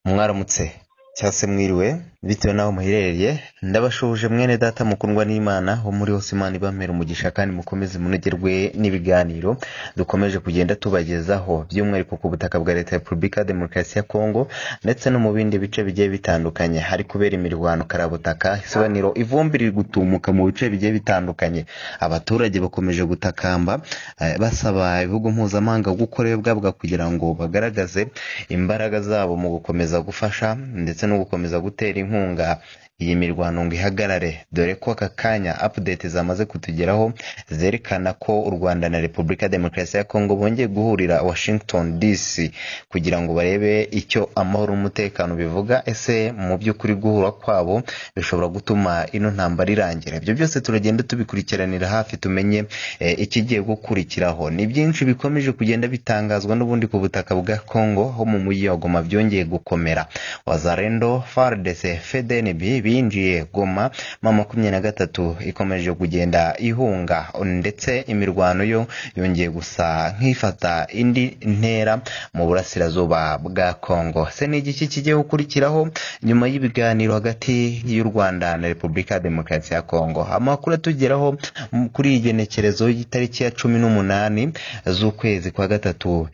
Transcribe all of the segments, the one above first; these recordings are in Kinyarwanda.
Mwaramutse cyangwa se mwiriwe bitewe n'aho muherereye, ndabashuhuje mwene data mukundwa n'Imana wo muri hose. Imana ibamere umugisha kandi mukomeze munogerwe n'ibiganiro dukomeje kugenda tubagezaho, by'umwihariko ku butaka bwa Leta ya Repubulika ya Demokarasi ya Kongo ndetse no mu bindi bice bigiye bitandukanye hari kubera imirwano karabutaka. Isibaniro ivumbi riri gutumuka mu bice bigiye bitandukanye, abaturage bakomeje gutakamba basaba ibihugu mpuzamahanga gukora iyo bwabwa kugira ngo bagaragaze imbaraga zabo mu gukomeza gufasha ndetse no gukomeza gutera inkunga iyi mirwano ngo ihagarare, dore ko aka kanya update zamaze kutugeraho zerekana ko u Rwanda na Repubulika ya Demokarasi ya Kongo bongeye guhurira Washington DC kugira ngo barebe icyo amahoro n'umutekano bivuga. Ese mu by'ukuri guhura kwabo bishobora gutuma ino ntambara irangira? Ibyo byose turagenda tubikurikiranira hafi tumenye ikigiye gukurikiraho. Ni byinshi bikomeje kugenda bitangazwa n'ubundi ku butaka bwa Kongo, ho mu mujyi wa Goma byongeye gukomera. Wazalendo, FARDC, FDNB binjiye Goma, M23 ikomeje kugenda ihunga, ndetse imirwano yo yongeye gusa nk'ifata indi ntera mu burasirazuba bwa Kongo. Se ni igiki kigiye gukurikiraho nyuma y'ibiganiro hagati y'u Rwanda na Repubulika ya Demokarasi ya Kongo? Amakuru atugeraho kuri iyi genekerezo y'itariki ya 18 z'ukwezi kwa gatatu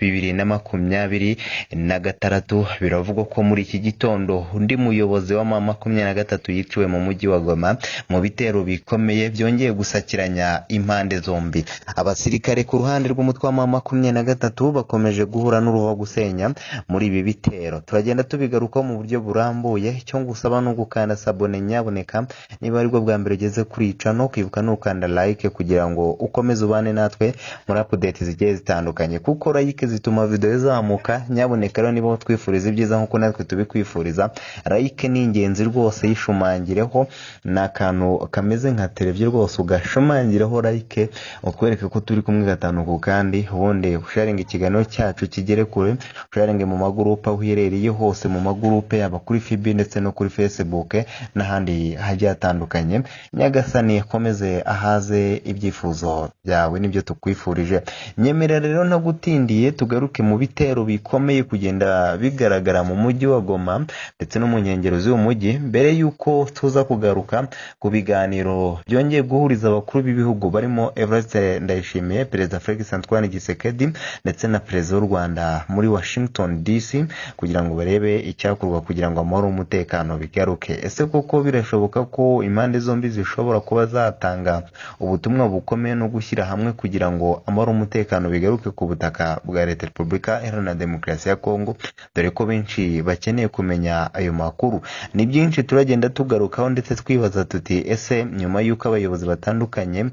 2026, biravugwa ko muri iki gitondo undi muyobozi wa M23 yiciwe mu mujyi wa Goma mu bitero bikomeye byongeye gusakiranya impande zombi. Abasirikare ku ruhande rw'umutwe wa M23 bakomeje guhura n'uruva gusenya muri ibi bitero. Turagenda tubigarukaho mu buryo burambuye. Icyo ngusaba ni ugukanda sabone nyaboneka niba aribwo bwa mbere ugeze kuri iyi channel, ukibuka nukanda like kugira ngo ukomeze ubane natwe muri update zigiye zitandukanye, kuko like zituma video izamuka. Nyaboneka rero niba twifuriza ibyiza nk'uko natwe tubikwifuriza, like ni ingenzi rwose, yishumangireho. Ni akantu kameze nka televiziyo rwose, ugashumangireho like ukwereke ko turi kumwe gatanu ku kandi, ubundi usharinga ikiganiro cyacu kigere kure, usharinge mu magurupe aho uherereye hose, mu magurupe yaba kuri FB ndetse no kuri Facebook n'ahandi hagiye hatandukanye. Nyagasani akomeze ahaze ibyifuzo byawe n'ibyo tukwifurije. Nyemerera rero ntagutindiye tugaruke mu bitero bikomeye kugenda bigaragara mu mujyi wa Goma ndetse no mu nkengero z'uyu mujyi, mbere y'uko tuza kugaruka ku biganiro byongeye guhuriza abakuru b'ibihugu barimo Evariste Ndayishimiye, Perezida Felix Antoine Tshisekedi ndetse na Perezida w'u Rwanda muri Washington DC kugira ngo barebe icyakorwa kugira ngo amahoro n'umutekano bigaruke. Ese koko birashoboka ko impande zombi zishobora kuba zatanga ubutumwa bukomeye no gushyira hamwe kugira ngo amahoro n'umutekano bigaruke ku butaka bwa Leta Repubulika Iharanira Demokarasi ya Kongo, dore ko benshi bakeneye kumenya ayo makuru? Ni byinshi turagenda tugarukaho ndetse twibaza tuti ese nyuma y'uko abayobozi batandukanye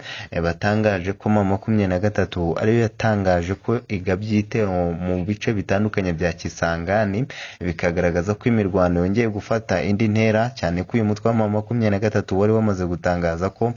batangaje ko M23 ariyo yatangaje ko igabye igitero mu bice bitandukanye bya Kisangani, bikagaragaza ko imirwano yongeye gufata indi ntera, cyane ko uyu mutwe wa M23 wari wamaze gutangaza ko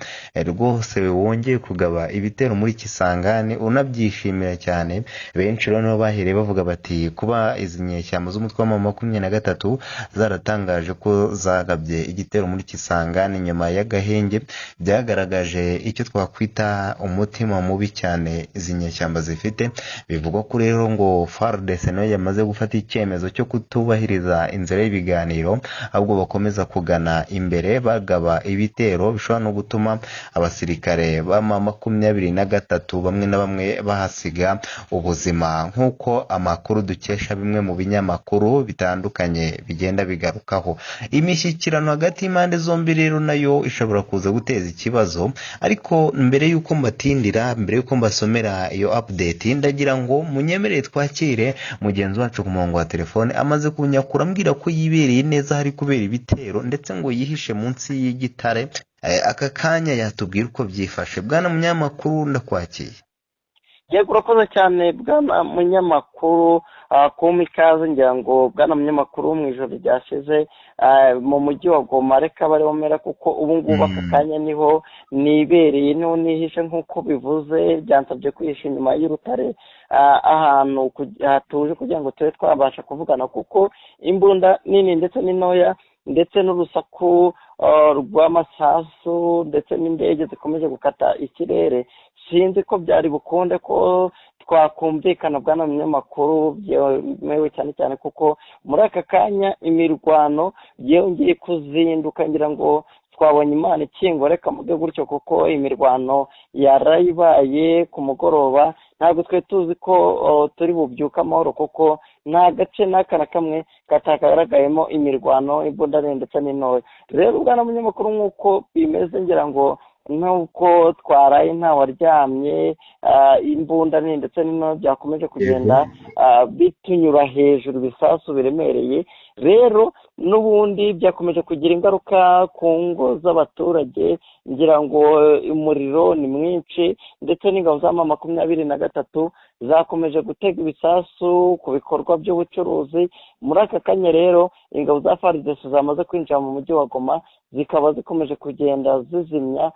rwose wongeye kugaba ibitero muri Kisangani, unabyishimira cyane. Benshi rero nibo bahereye bavuga bati kuba izi nyeshyamba z'umutwe wa M23 zaratangaje ko zagabye igitero muri Kisangani nyuma y'agahenge, byagaragaje icyo twakwita umutima mubi cyane izi nyeshyamba zifite. Bivugwa ko rero ngo FARDC nayo yamaze gufata icyemezo cyo kutubahiriza inzira y'ibiganiro, ahubwo bakomeza kugana imbere bagaba ibitero bishobora no gutuma abasirikare ba M23 bamwe na bamwe bahasiga ubuzima, nk'uko amakuru dukesha bimwe mu binyamakuru bitandukanye bigenda bigarukaho. Imishyikirano hagati y'impande zombi rero nayo ishobora kuza guteza ikibazo, ariko mbere y'uko mbatindira, mbere y'uko mbasomera iyo update, ndagira ngo munyemerere twakire mugenzi wacu ku murongo wa telefone. Amaze kunyakura ambwira ko yibereye neza hari kubera ibitero, ndetse ngo yihishe munsi y'igitare. Aka kanya yatubwira uko byifashe. Bwana munyamakuru, ndakwakiye. Yego, urakoze cyane bwana munyamakuru kumpa ikaze. Ngira ngo bwana munyamakuru, mu ijoro ryashize mu mujyi wa Goma reka bariho mera, kuko ubu ngubu aka kanya niho nibereye, niho nihishe nk'uko bivuze. Byansabye kwihisha inyuma y'urutare ahantu hatuje kugira ngo tube twabasha kuvugana, kuko imbunda nini ndetse n'intoya ndetse n'urusaku rw'amasasu ndetse n'indege zikomeje gukata ikirere, sinzi ko byari bukunde ko Twakumvikana, bwana munyamakuru, byemewe cyane cyane kuko muri aka kanya imirwano yongeye kuzinduka. Ngira ngo twabonye Imana ikingura, reka mvuge gutyo, kuko imirwano yarayibaye ku mugoroba. Ntabwo twe tuzi ko turi bubyuke amahoro, kuko nta gace n'aka na kamwe katagaragayemo imirwano, imbunda nini ndetse n'intoya. Rero bwana munyamakuru, nk'uko bimeze, ngira ngo nk'uko twaraye ntawaryamye, imbunda nini ndetse n'intoya byakomeje kugenda bitunyura hejuru, ibisasu biremereye. Rero n'ubundi byakomeje kugira ingaruka ku ngo z'abaturage. Ngira ngo umuriro ni mwinshi, ndetse n'ingabo za M23 zakomeje gutega ibisasu ku bikorwa by'ubucuruzi. Muri aka kanya rero ingabo za FARDC zamaze kwinjira mu mujyi wa Goma, zikaba zikomeje kugenda zizimya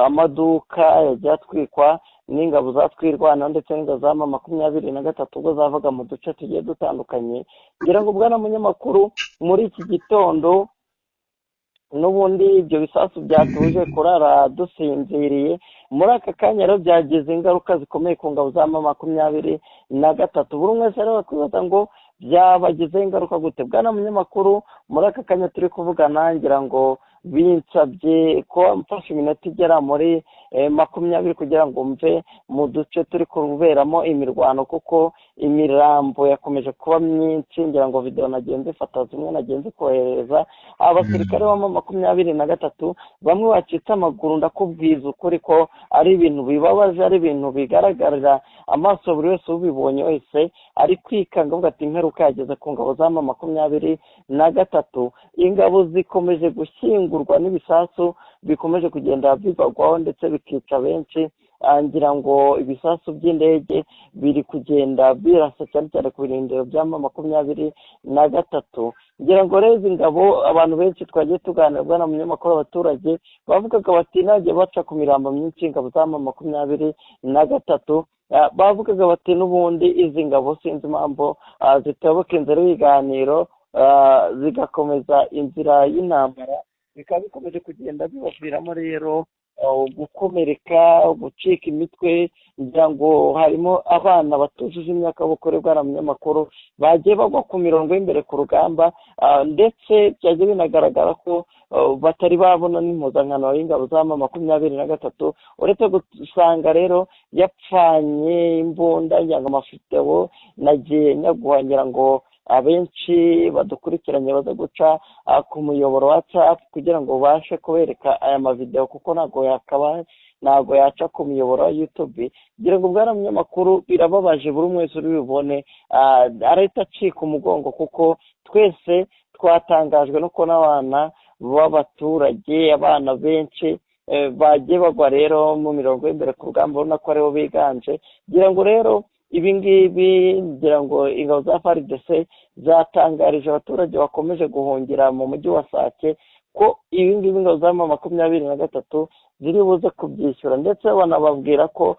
amaduka yagiye atwikwa n'ingabo za Twirwaneho ndetse n'ingabo za M23 ubwo zavaga mu duce tugiye dutandukanye. Ngira ngo bwana munyamakuru, muri iki gitondo n'ubundi ibyo bisasu byatuje kurara dusinziriye. Muri aka kanya rero byagize ingaruka zikomeye ku ngabo za M23. Buri umwe wese rero akwibaza ngo byabagizeho ingaruka gute? Bwana munyamakuru, muri aka kanya turi kuvugana, ngira ngo binsabye ko mfashe iminota igera muri 20 kugira ngo mve mu duce turi kuberamo imirwano, kuko imirambo yakomeje kuba myinshi. Ngira ngo videwo nagiye nzifata, zimwe nagiye nzikoherereza. Abasirikare ba M23 bamwe bacitse amaguru. Ndakubwiza ukuri ko ari ibintu bibabaje, ari ibintu bigaragarira amaso buri wese. Ubibonye wese ari kwikanga avuga ati imperuka yageze ku ngabo za M23. Ingabo zikomeje gushyingurwa n'ibisasu bikomeje kugenda bibagwaho ndetse bikica benshi. Ngira ngo ibisasu by'indege biri kugenda birasa cyane cyane ku birindiro bya M23. Ngira ngo rero izi ngabo, abantu benshi twagiye tuganira, bwana munyamakuru, abaturage bavugaga bati nagiye baca ku mirambo myinshi ingabo za M23, bavugaga bati n'ubundi izi ngabo sinzi impamvu zitayoboka inzira y'ibiganiro, zigakomeza inzira y'intambara. Bikaba bikomeje kugenda bibaviramo rero gukomereka, gucika imitwe. Ngira ngo harimo abana batujuje imyaka y'ubukure, bwana munyamakuru, bagiye bagwa ku mirongo y'imbere ku rugamba, ndetse byagiye binagaragara ko batari babona n'impuzankano y'ingabo za M23. Uretse gusanga rero yapfanye imbunda, ngira ngo amavideo nagiye nyaguha, ngira ngo abenshi badukurikiranye baza guca ku muyoboro wa WhatsApp kugira ngo ubashe kubereka aya mavideo, kuko ntabwo yakaba, ntabwo yaca ku muyoboro wa YouTube. Ngira ngo bwana munyamakuru, birababaje, buri umwe wese uri bubone arahita acika umugongo, kuko twese twatangajwe no kubona abana b'abaturage, abana benshi bagiye bagwa rero mu mirongo y'imbere ku rugamba, urabona ko aribo biganje. Ngira ngo rero ibi ngibi, ngira ngo ingabo za FARDC zatangarije abaturage bakomeje guhungira mu mujyi wa Sake ko ibi ngibi ingabo za M23 ziri buze kubyishyura, ndetse banababwira ko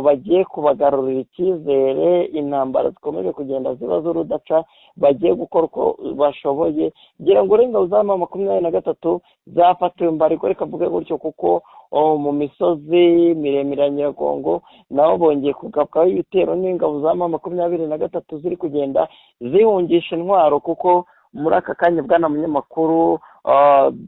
bagiye kubagarurira icyizere. Intambara zikomeje kugenda ziba z'urudaca, bagiye gukora uko bashoboye. Ngira ngo ingabo za M23 zafatiwe mbariko, reka mvuge gutyo, kuko mu misozi miremire ya Nyiragongo nabo bongeye kugabwaho ibitero n'ingabo za M23 ziri kugenda zihungisha intwaro, kuko muri aka kanya, bwana munyamakuru,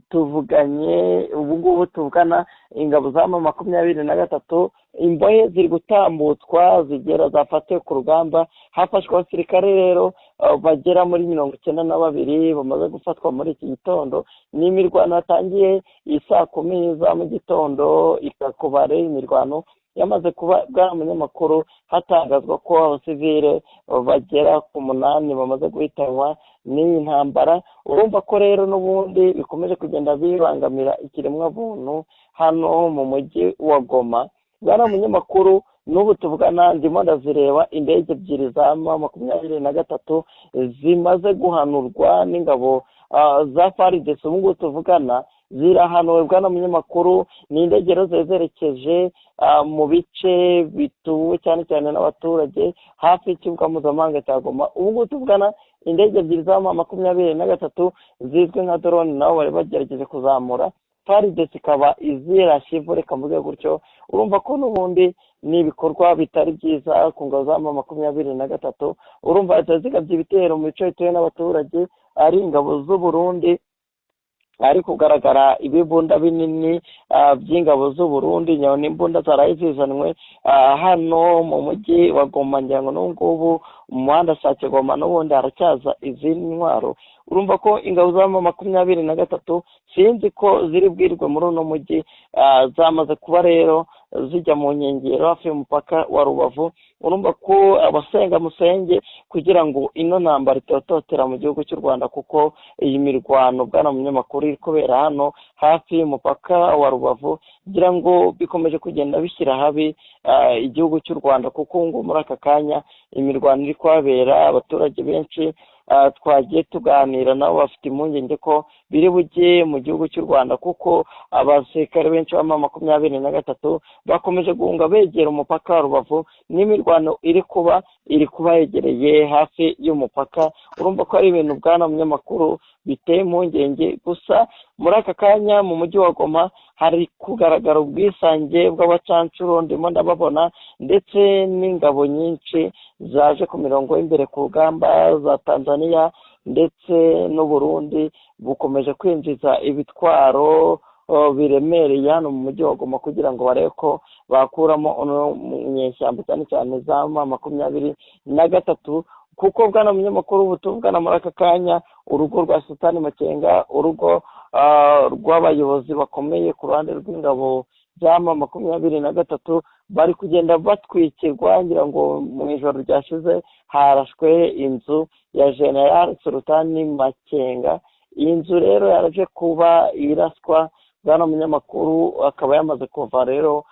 tuvuganye ubu ngubu tuvugana, ingabo za M23 imbohe ziri gutambutswa zigera zafatiwe ku rugamba. Hafashwe abasirikare rero bagera muri 92 bamaze gufatwa muri iki gitondo. Ni imirwano yatangiye saa 10 za mu gitondo, ikakuba rero imirwano yamaze kuba, bwana munyamakuru, hatangazwa ko abasivile bagera ku 8 bamaze guhitanwa n'iyi ntambara. Urumva ko rero n'ubundi bikomeje kugenda bibangamira ikiremwa muntu hano mu mujyi wa Goma. Bwana munyamakuru, n'ubu tuvugana ndimo ndazireba indege ebyiri za M23 zimaze guhanurwa n'ingabo za FARDC. Ubu ngubu tuvugana zirahanuwe, bwana munyamakuru. Ni indege rero zari zerekeje mu bice bituwe cyane cyane n'abaturage hafi y'ikibuga mpuzamahanga cya Goma. Ubu ngubu tuvugana indege ebyiri za M23 zizwi nka drone nabo bari bagerageje kuzamura. FARDC ikaba izirashe ivu, reka mvuge gutyo. Urumva ko n'ubundi ni ibikorwa bitari byiza ku ngabo za M23. Urumva zigabye ibitero mu bice bituwe n'abaturage, ari ingabo z'u Burundi, ari kugaragara ibibunda binini by'ingabo z'u Burundi, n'imbunda zaraye zizanwe hano mu mujyi wa Goma. Ngira ngo n'ubu ngubu mu muhanda Sake Goma n'ubundi haracyaza izindi ntwaro. Urumva ko ingabo za M23 sinzi ko ziri bwirwe muri uno mujyi, zamaze kuba rero zijya mu nkengero hafi y'umupaka wa Rubavu. Urumva ko abasenga musenge kugira ngo ino ntambara itototera mu gihugu cy'u Rwanda, kuko iyi mirwano bwana munyamakuru iri kubera hano hafi y'umupaka wa Rubavu, kugira ngo bikomeje kugenda bishyira habi igihugu cy'u Rwanda, kuko ngo muri aka kanya imirwano iri kuhabera, abaturage benshi twagiye tuganira nabo bafite impungenge ko biri bujye mu gihugu cy'u Rwanda, kuko abasirikare benshi ba M23 bakomeje guhunga begera umupaka wa Rubavu, n'imirwano iri kuba yegereye hafi y'umupaka. Urumva ko ari ibintu bwana munyamakuru biteye impungenge. Gusa muri aka kanya mu mujyi wa Goma hari kugaragara ubwisange bw'abacancuro, ndimo ndababona, ndetse n'ingabo nyinshi zaje ku mirongo y'imbere ku rugamba za Tanzania ndetse n'u Burundi, bukomeje kwinjiza ibitwaro biremereye hano mu mujyi wa Goma kugira ngo barebe ko bakuramo inyeshyamba, cyane cyane za M23. Kuko bwana munyamakuru ubu tuvugana muri aka kanya, urugo rwa Sultani Makenga, urugo rw'abayobozi bakomeye ku ruhande rw'ingabo za M23 bari kugenda batwikirwa. Ngira ngo mu ijoro ryashize harashwe inzu ya General Sultani Makenga. Iyi nzu rero yaraje kuba iraswa, bwana munyamakuru akaba yamaze kuva rero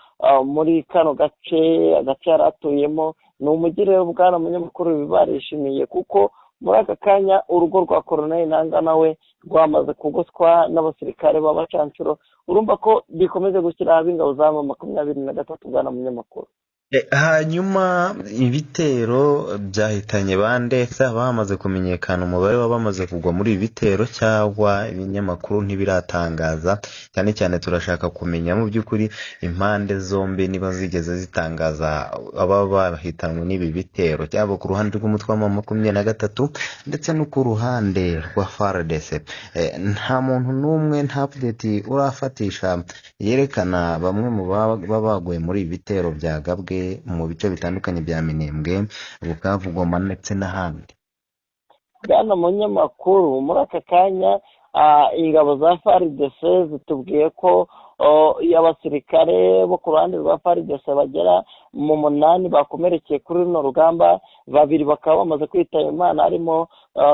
muri kano gace, agace yari atuyemo. Ni umujyi rero bwana munyamakuru barishimiye, kuko muri aka kanya urugo rwa Colonel Nanga nawe rwamaze kugoswa n'abasirikare b'abacancuro. Urumva ko bikomeje gushyira ingabo za M23 bwana munyamakuru. Hanyuma ibitero byahitanye bande? Se bamaze kumenyekana umubare w'abamaze kugwa muri ibi bitero, cyangwa ibinyamakuru ntibiratangaza? Cyane cyane turashaka kumenya mu by'ukuri impande zombi niba zigeze zitangaza ababa bahitanwe n'ibi bitero, cyangwa ku ruhande rw'umutwe wa M23 ndetse no ku ruhande rwa FARDC. Nta muntu n'umwe, nta update urafatisha yerekana bamwe mu baba baguye muri ibi bitero byagabwe mu bice bitandukanye bya Minembwe, Bukavu, Goma ndetse n'ahandi. Bwana munyamakuru, muri aka kanya ingabo za FARDC zitubwiye ko abasirikare bo ku ruhande rwa FARDC bagera mu 8 bakomerekeye kuri runo rugamba, 2 bakaba bamaze kwitaba Imana, harimo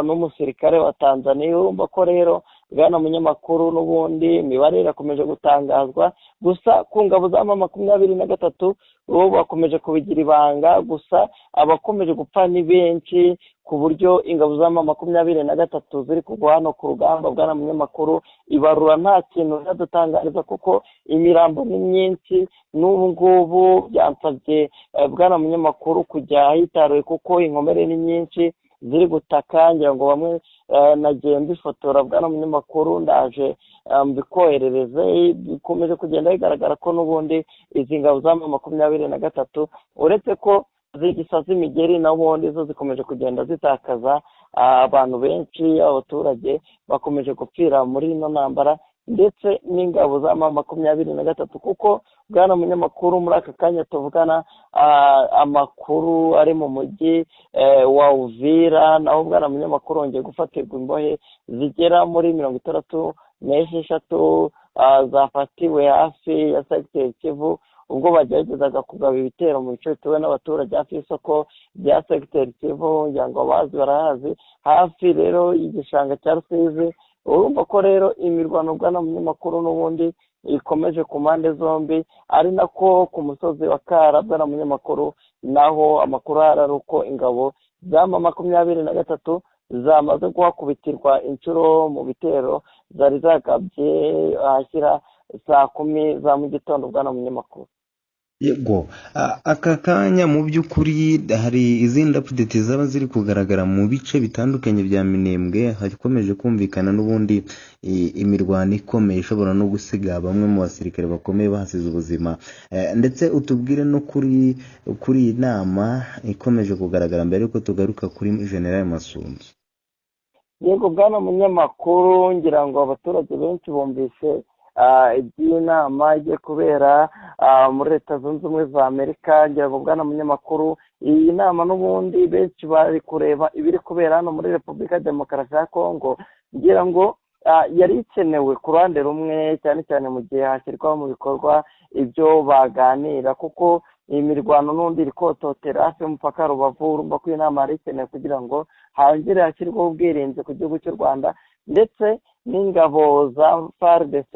n'umusirikare wa Tanzania. Urumva ko rero bwana munyamakuru n'ubundi imibare irakomeje gutangazwa, gusa ku ngabo za M23 bo bakomeje kubigira ibanga. Gusa abakomeje gupfa ni benshi, ku buryo ingabo za M23 ziri kugwa hano ku rugamba. Bwana munyamakuru, ibarura nta kintu zadutangariza kuko imirambo ni myinshi. N'ubu ngubu byansabye bwana munyamakuru kujya ahitaruye kuko inkomere ni nyinshi ziri gutaka. Ngira ngo bamwe nagiye mbifotora bwana munyamakuru, ndaje mbikoherereze. Bikomeje kugenda bigaragara ko n'ubundi izi ngabo za M23 uretse ko zigisa z'imigeri, n'ubundi zo zikomeje kugenda zitakaza abantu benshi, abaturage bakomeje gupfira muri ino ntambara, ndetse n'ingabo za M23. Kuko bwana munyamakuru muri aka kanya tuvugana amakuru ari mu mujyi wa Uvira, naho bwana munyamakuru wongeye gufatirwa imbohe zigera muri 66 zafatiwe hafi ya secteur Kivu, ubwo bageragezaga kugaba ibitero mu bice bituwe n'abaturage hafi y'isoko rya secteur Kivu. Ngira ngo abazi barahazi, hafi rero y'igishanga cya Rusizi. Urumva ko rero imirwano bwana munyamakuru n'ubundi ikomeje ku mpande zombi, ari nako ku musozi wa Kara bwana munyamakuru naho amakuru ahari uko ingabo za M23 zamaze guhakubitirwa inshuro mu bitero zari zagabye ahashyira saa 10 za mu gitondo bwana munyamakuru. Yego, aka kanya mu by'ukuri hari izindi update zaba ziri kugaragara mu bice bitandukanye bya Minembwe, hakomeje kumvikana n'ubundi imirwano ikomeye ishobora no gusiga bamwe mu basirikare bakomeye bahasize ubuzima. Ndetse utubwire no kuri iyi nama ikomeje kugaragara mbere yuko tugaruka kuri General Masunzu. Yego bwana munyamakuru, ngira ngo abaturage benshi bumvise iby'inama igiye kubera muri Leta Zunze Ubumwe za Amerika. Ngira ngo bwana munyamakuru, iyi nama n'ubundi benshi bari kureba ibiri kubera hano muri Repubulika Demokarasi ya Kongo. Ngira ngo yari ikenewe ku ruhande rumwe, cyane cyane mu gihe hashyirwa mu bikorwa ibyo baganira, kuko iyi mirwano n'undi iri kototera hafi y'umupaka Rubavu. Urumva ko iyi nama yari ikenewe kugira ngo hongere hashyirweho ubwirinzi ku gihugu cy'u Rwanda, ndetse n'ingabo za FARDC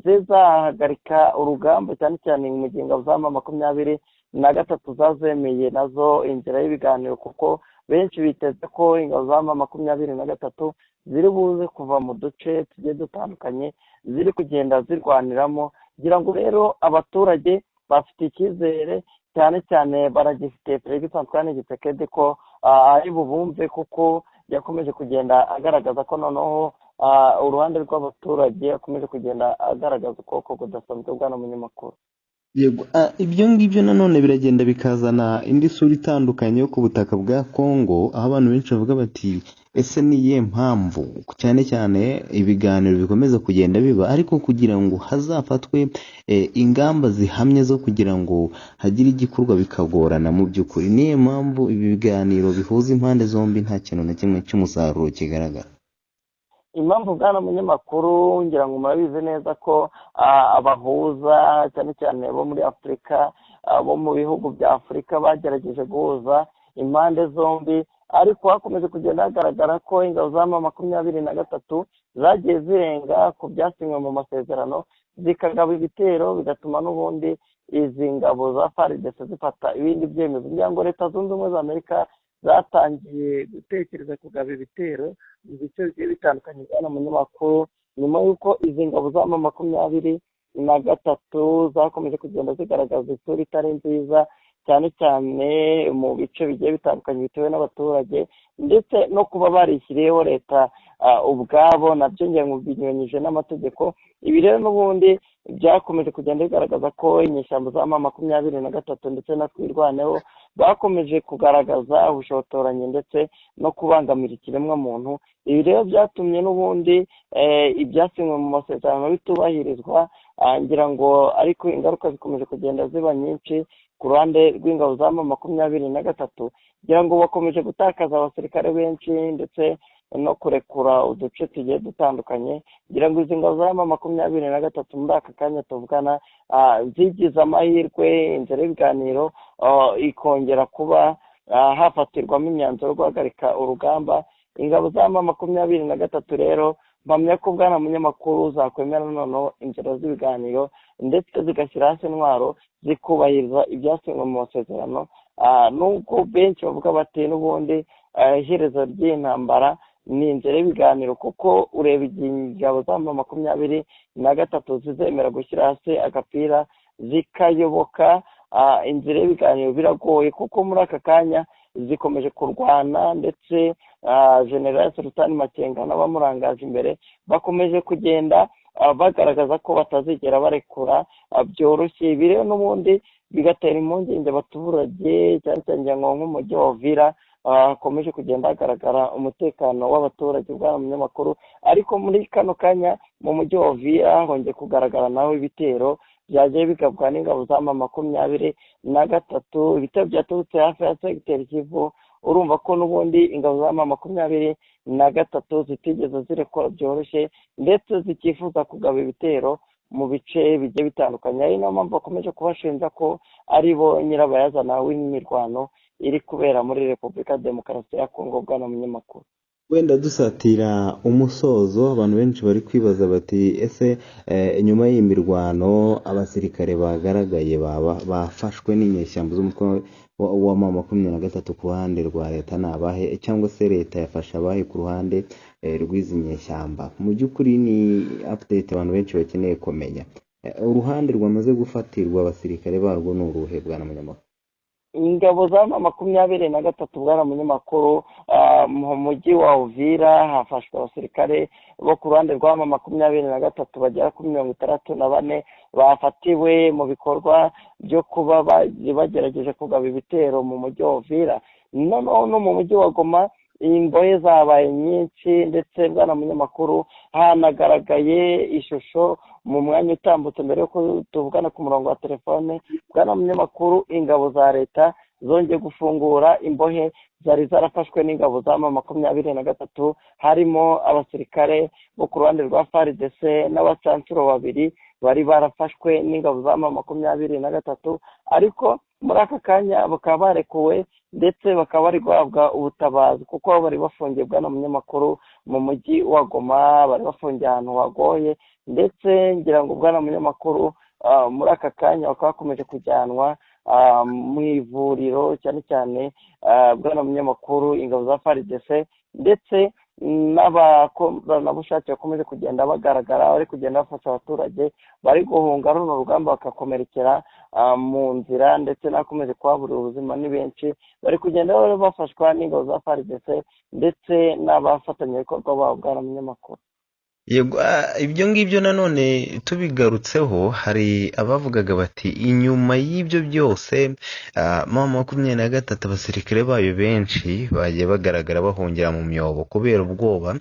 zizahagarika urugamba, cyane cyane mu gihe ingabo za M23 zazemeye nazo inzira y'ibiganiro, kuko benshi biteze ko ingabo za M23 ziri buze kuva mu duce tugiye dutandukanye ziri kugenda zirwaniramo. Kugira ngo rero abaturage bafite icyizere, cyane cyane baragifite Felix Antoine Tshisekedi ko ari bubumve, kuko yakomeje kugenda agaragaza ko noneho uruhande rw'abaturage akomeje kugenda agaragaza ukuboko kudasanzwe bwana munyamakuru. Yego, ibyo ngibyo nanone biragenda bikazana indi sura itandukanye yo ku butaka bwa Kongo, aho abantu benshi bavuga bati ese ni iyihe mpamvu cyane cyane ibiganiro bikomeza kugenda biba, ariko kugira ngo hazafatwe ingamba zihamye zo kugira ngo hagire igikorwa bikagorana mu by'ukuri. Niyo mpamvu ibi biganiro bihuza impande zombi nta kintu na kimwe cy'umusaruro kigaragara. Impamvu bwana munyamakuru, ngira ngo murabizi neza ko abahuza cyane cyane bo muri Afurika, bo mu bihugu bya Afurika bagerageje guhuza impande zombi, ariko hakomeje kugenda hagaragara ko ingabo za M23 zagiye zirenga ku byasinywe mu masezerano, zikagaba ibitero, bigatuma n'ubundi izi ngabo za FARDC zifata ibindi byemezo. Kugira ngo Leta Zunze Ubumwe za Amerika zatangiye gutekereza kugaba ibitero mu bice bigiye bitandukanye bwana munyamakuru, nyuma y'uko izi ngabo za M23 zakomeje kugenda zigaragaza isura itari nziza, cyane cyane mu bice bigiye bitandukanye bitewe n'abaturage, ndetse no kuba barishyiriyeho leta ubwabo, nabyo ngira ngo binyuranyije n'amategeko. Ibi rero n'ubundi byakomeje kugenda bigaragaza ko inyeshyamba za M23 ndetse na Twirwaneho bakomeje kugaragaza ubushotoranyi ndetse no kubangamira ikiremwamuntu. Ibi rero byatumye n'ubundi ibyasinywe mu masezerano bitubahirizwa, ngira ngo ariko ingaruka zikomeje kugenda ziba nyinshi ku ruhande rw'ingabo za M23. Ngira ngo bakomeje gutakaza abasirikare benshi ndetse no kurekura uduce tugiye dutandukanye. Ngira ngo izi ngabo za M23 muri aka kanya tuvugana zigize amahirwe inzira y'ibiganiro ikongera kuba hafatirwamo imyanzuro yo guhagarika urugamba. Ingabo za M23 rero mpamya ko bwana munyamakuru zakwemera noneho inzira z'ibiganiro, ndetse zigashyira hasi intwaro, zikubahiriza ibyasinywe mu masezerano. Nubwo benshi bavuga bati n'ubundi iherezo ry'intambara ni inzira y'ibiganiro, kuko ureba igihe ingabo za M23 zizemera gushyira hasi agapira zikayoboka inzira y'ibiganiro biragoye, kuko muri aka kanya zikomeje kurwana, ndetse General Sultan Makenga n'abamurangaje imbere bakomeje kugenda bagaragaza ko batazigera barekura byoroshye. Ibi rero n'ubundi bigatera impungenge abaturage, cyane cyane ngo nk'umujyi wa Uvira hakomeje kugenda hagaragara umutekano w'abaturage bwana munyamakuru. Ariko muri kano kanya mu mujyi wa Uvira hongeye kugaragara naho ibitero byagiye bigabwa n'ingabo za M23, ibitero byaturutse hafi ya segiteri Kivu. Urumva ko n'ubundi ingabo za M23 zitigeze zirekura byoroshye, ndetse zikifuza kugaba ibitero mu bice bigiye bitandukanye. Ari nayo mpamvu bakomeje kubashinja ko ari bo nyirabayazana w'imirwano iri kubera muri Repubulika Demokarasi ya Kongo bwana munyamakuru. Wenda dusatira umusozo, abantu benshi bari kwibaza bati ese nyuma y'iyi mirwano abasirikare bagaragaye bafashwe n'inyeshyamba z'umutwe wa M23 ku ruhande rwa leta ni abahe, cyangwa se leta yafashe abahe ku ruhande rw'izi nyeshyamba? Mu by'ukuri ni update abantu benshi bakeneye kumenya. Uruhande rwamaze gufatirwa abasirikare barwo ni uruhe, bwana munyamakuru? Ingabo za 23, bwana munyamakuru, mu mujyi wa Uvira hafashwe abasirikare bo ku ruhande rwa 23 bagera kuri 64 bafatiwe mu bikorwa byo kuba bagerageje kugaba ibitero mu mujyi wa Uvira. Noneho no mu mujyi wa Goma imbohe zabaye nyinshi, ndetse bwana munyamakuru hanagaragaye ishusho mu mwanya utambutse mbere yuko tuvugana ku murongo wa telefone. Bwana munyamakuru, ingabo za leta zongeye gufungura imbohe zari zarafashwe n'ingabo za 23, harimo abasirikare bo ku ruhande rwa FARDC n'abacancuro babiri bari barafashwe n'ingabo za 23, ariko muri aka kanya bakaba barekuwe ndetse bakaba bari guhabwa ubutabazi kuko bari bafungiye, bwana munyamakuru, mu mujyi wa Goma, bari bafungiye ahantu hagoye, ndetse ngira ngo bwana munyamakuru muri aka kanya bakaba bakomeje kujyanwa mu ivuriro, cyane cyane bwana munyamakuru ingabo za FARDC ndetse n'abakoranabushake bakomeje kugenda bagaragara bari kugenda bafasha abaturage bari guhunga runo rugamba bakakomerekera mu nzira, ndetse n'abakomeje kuhaburira ubuzima ni benshi bari kugenda bafashwa n'ingabo za FARDC ndetse n'abafatanyabikorwa babo, bwana munyamakuru. Yego, ibyo ngibyo nanone tubigarutseho, hari abavugaga bati inyuma y'ibyo byose 23 abasirikare bayo benshi bagiye bagaragara bahungira mu myobo kubera ubwoba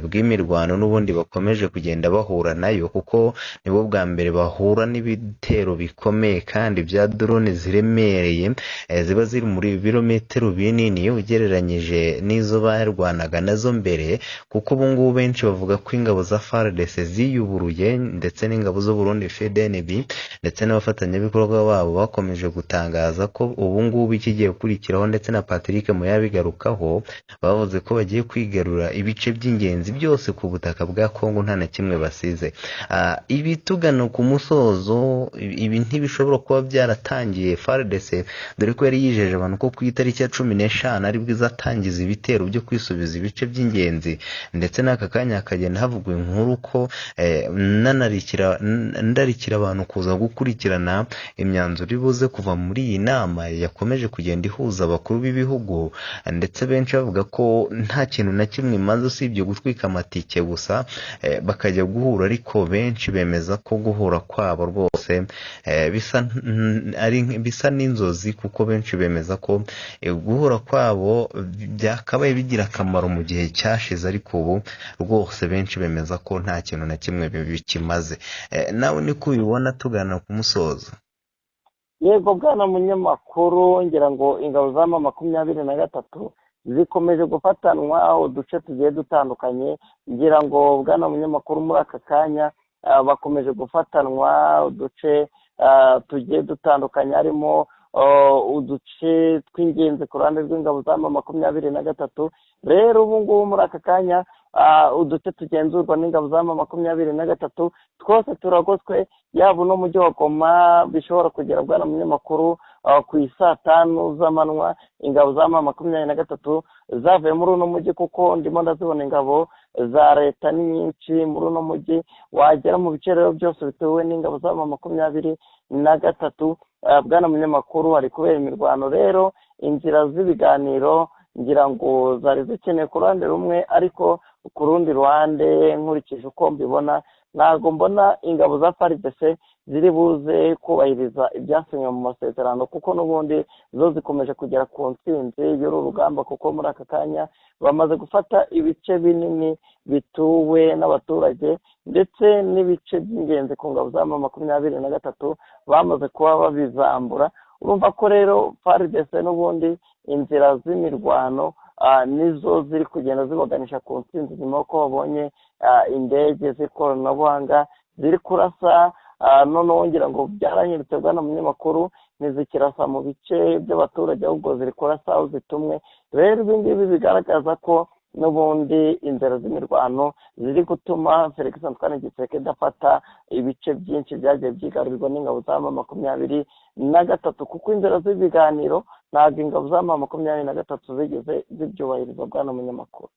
bw'imirwano n'ubundi bakomeje kugenda bahura nayo, kuko nibo bwa mbere bahura n'ibitero bikomeye kandi bya drone ziremereye, ziba ziri muri birometero binini ugereranyije n'izo barwanaga nazo mbere, kuko ubu ngubu benshi bavuga ko ingabo za FARDC ziyuburuye ndetse n'ingabo z'u Burundi FDNB ndetse n'abafatanyabikorwa babo bakomeje gutangaza ko ubu ngubu ikigiye gukurikiraho, ndetse na Patrick Muyabigarukaho, bavuze ko bagiye kwigarura ibice by'ingenzi byose ku butaka bwa Kongo nta na kimwe basize. Ibi tugana ku musozo, ibi ntibishobora kuba byaratangiye FARDC, dore ko yari yijeje abantu ko ku itariki ya 15 aribwo izatangiza ibitero byo kwisubiza ibice by'ingenzi, ndetse n'aka kanya hakagenda havugwa inkuru ko ndarikira abantu kuza gukurikirana imyanzuro ibuze kuva muri iyi nama yakomeje kugenda ihuza abakuru b'ibihugu, ndetse benshi bavuga ko nta kintu na kimwe imaze usibye gutwika amatike gusa, bakajya guhura, ariko benshi bemeza ko guhura kwabo rwose bisa n'inzozi, kuko benshi bemeza ko guhura kwabo byakabaye bigira akamaro mu gihe cyashize, ariko ubu rwose benshi bemeza ko nta kintu na kimwe bikimaze. Nawe niko ubibona tugana ku musozo? Yego bwana munyamakuru, ngira ngo ingabo za 23 zikomeje gufatanwa uduce tugiye dutandukanye, ngira ngo bwana munyamakuru muri aka kanya bakomeje gufatanwa uduce tugiye dutandukanye, harimo uduce tw'ingenzi ku ruhande rw'ingabo za 23. Rero ubu ngubu muri aka kanya uduce tugenzurwa n'ingabo za 23 twose turagoswe, yaba uno mujyi wa Goma bishobora kugera bwana munyamakuru ku isaa 5 z'amanywa ingabo za 23 zavuye muri uno mujyi, kuko ndimo ndazibona ingabo za leta ni nyinshi muri uno mujyi, wagera mu bice rero byose bituwe n'ingabo za 23. Bwana munyamakuru hari kubera imirwano, rero inzira z'ibiganiro ngira ngo zari zikeneye ku ruhande rumwe, ariko ku rundi ruhande nkurikije uko mbibona ntabwo mbona ingabo za FARDC ziri buze kubahiriza ibyasinywe mu masezerano, kuko n'ubundi zo zikomeje kugera ku ntsinzi y'uru rugamba, kuko muri aka kanya bamaze gufata ibice binini bituwe n'abaturage ndetse n'ibice by'ingenzi ku ngabo za 23 bamaze kuba babizambura. Urumva ko rero FARDC n'ubundi inzira z'imirwano nizo ziri kugenda zibaganisha ku ntsinzi, nyuma y'uko babonye indege z'ikoranabuhanga ziri kurasa, noneho ngira ngo byarahindutse bwana munyamakuru, ntizikirasa mu bice by'abaturage ahubwo ziri kurasa aho zitumwe. Rero ibi ngibi bigaragaza ko n'ubundi inzira z'imirwano ziri gutuma Felix Antoine Tshisekedi afata ibice byinshi byagiye byigarurirwa n'ingabo za 23, kuko inzira z'ibiganiro ntabwo ingabo za 23 zigeze zibyubahiriza, bwana munyamakuru.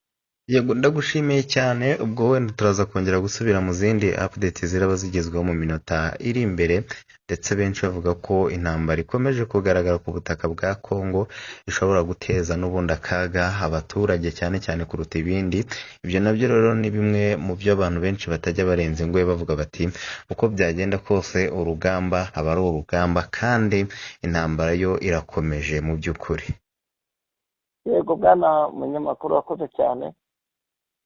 Yego, ndagushimiye cyane. Ubwo wenda turaza kongera gusubira mu zindi update ziraba zigezweho mu minota iri imbere, ndetse benshi bavuga ko intambara ikomeje kugaragara ku butaka bwa Congo ishobora guteza n'ubundi akaga abaturage cyane cyane kuruta ibindi. Ibyo nabyo rero ni bimwe mu byo abantu benshi batajya barenza ingohe, bavuga bati uko byagenda kose urugamba aba ari urugamba, kandi intambara yo irakomeje mu by'ukuri. Yego bwana munyamakuru, wakoze cyane.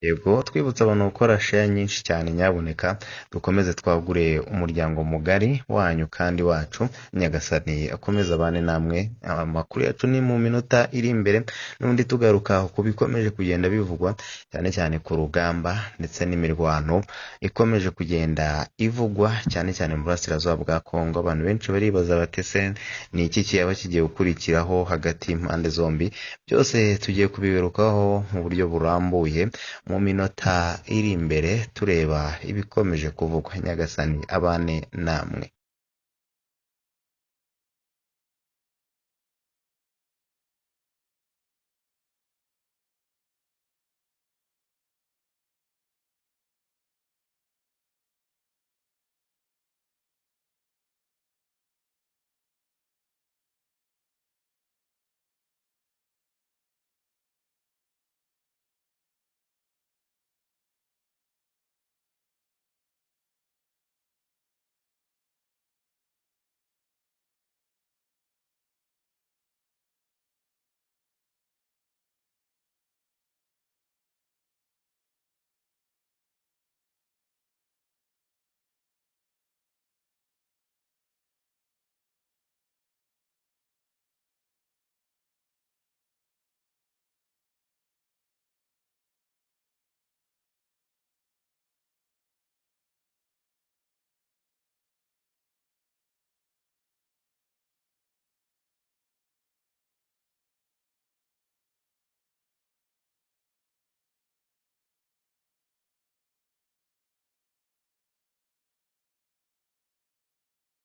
Yego, twibutsa abantu gukora share nyinshi cyane, nyabuneka dukomeze twagure umuryango mugari wanyu kandi wacu. Nyagasani akomeze abane namwe. Amakuru yacu ni mu minota iri imbere, n'ubundi tugaruka ku bikomeje kugenda bivugwa cyane cyane ku rugamba ndetse n'imirwano ikomeje kugenda ivugwa cyane cyane mu burasirazuba bwa Kongo. Abantu benshi baribaza bati ese ni iki cyaba kigiye gukurikiraho hagati y'impande zombi? Byose tugiye kubigarukaho mu buryo burambuye mu minota iri imbere, tureba ibikomeje kuvugwa. Nyagasani abane namwe.